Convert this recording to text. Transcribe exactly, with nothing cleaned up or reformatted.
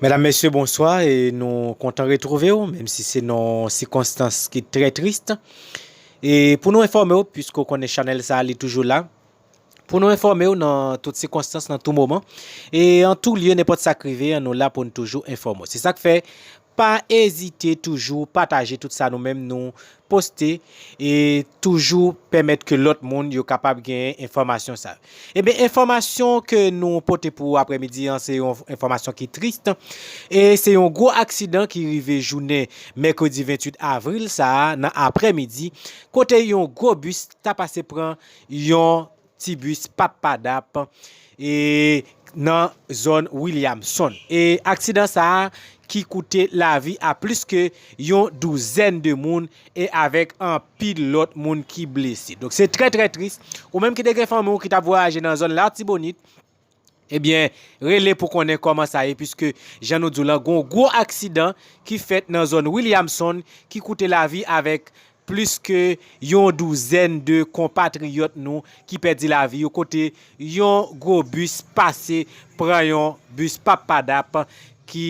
Medam, mesye, bonswa, e nou kontan retwouve w, menm si se nan sikonstans ki trè tris. E pou nou enfòme w, piske w konnen chanèl sa a, li toujou la, pou nou enfòme w nan tout sikonstans, nan tout moman. E an tou lye, nenpòt sa k rive, nou la pou n toujou enfòme w. Se sa k fè, pa ezite toujou pataje tout sa nou menm nou poste, e toujou pèmèt ke lòt moun yo kapab genyen enfòmasyon sa yo. Ebyen, enfòmasyon ke nou pote pou ou aprèmidi an, se yon enfòmasyon ki tris, e se yon gwo aksidan ki rive jounen mèkredi venntuit avril sa a, nan aprèmidi, kote yon gwo bis ta pase pran yon ti bis pap padap, e nan zòn Williamson. E aksidan sa a ki koute lavi a plis ke yon douzèn de moun, e avèk anpil lòt moun ki blese. Donk, se trè, trè tris. Ou menm ki te gen fanmi w ki t ap vwayaje nan zòn Latibonit, ebyen, rele pou konnen kòman sa ye, piske jan nou di w lan, gon gwo aksidan ki fèt nan zòn Williamson ki koute lavi avèk plis ke yon douzèn de konpatriyòt nou ki pèdi lavi yo, kote yon gwo bis pase pran yon bis pap padap ki